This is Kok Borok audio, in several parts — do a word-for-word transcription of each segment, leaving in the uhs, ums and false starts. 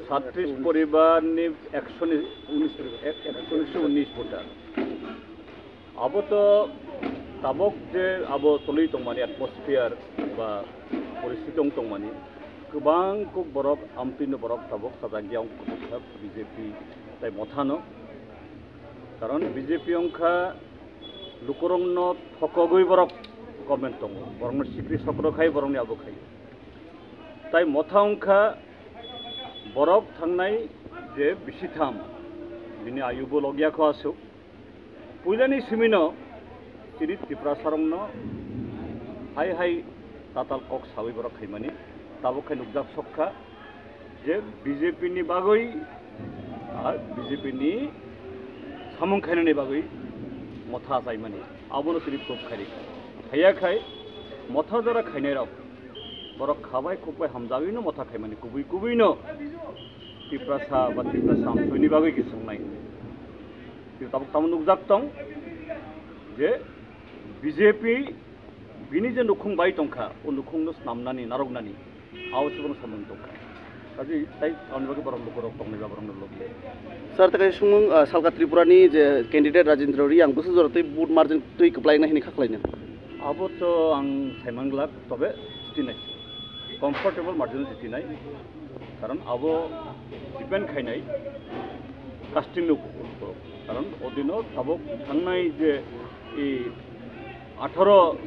সাতত্রিশ পরিবারni একশো ni উনিশ, এক-, একশো উনিশ voter. Abo to tabok je abo tolwi tongmani atmosphere ba poristiti wng tongmani, kwbang kuk borok, amtwino borok tabok chajak ya wng kha B J P tai Mothano. Karon B J P wng kha lukurokno thokogwi borok government tongo, borokno sikri sokro khai borokni abo khai. Tai Motha wng kha borok thangnai je bisitham, bini ayubo logya kho aswk. Puilani simino chini Tiprasarokno hai hai tatal kok sawi borok khaimani, tabuk khai nukjak sok kha je B J P ni bagwi, ah, B J P ni samung khainani bagwi Motha achaimani, abono chini proof khairikha. Haiya khai Motha jora khainairok borok khabai khukbai hamjagwino Motha khaimani, kubui kubuino Tiprasa ba Tiprasa amsoini bagwi khe songnai. Tei tabuk tamo nukjak tong je B J P bini je nukhung bai tongkha, o nukhungno snamnani, narwknani, abo se bono samung tongkha. Kaji tai tamni bagwi borok lukurok tongnai ba borokno lobwi. Sir, tei kaisa sumung, ah, salka Tripura ni je candidate Rajendra Reang bwswk jora twi vote margin twi kwplaina hini kha khlaina? Abo to ang saimanglak, tobe tinai. Comfortable margin jitinai, karon abo depend khainai casting ni upor, karon odino tabuk thangnai je i atharo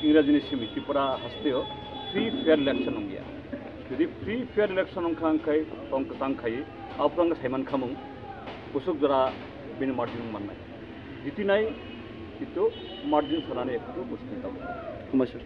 Ingrajini simi Tripura hasteo free fair election wngya. Jodi free fair election wngkha, wngkhai tong kwchang khai, aphuru wngkha saiman khamung kusuk jora bini margin wng mannai. Jitinai, kintu margin sanani ektu mushkil tabuk. Hambai sir.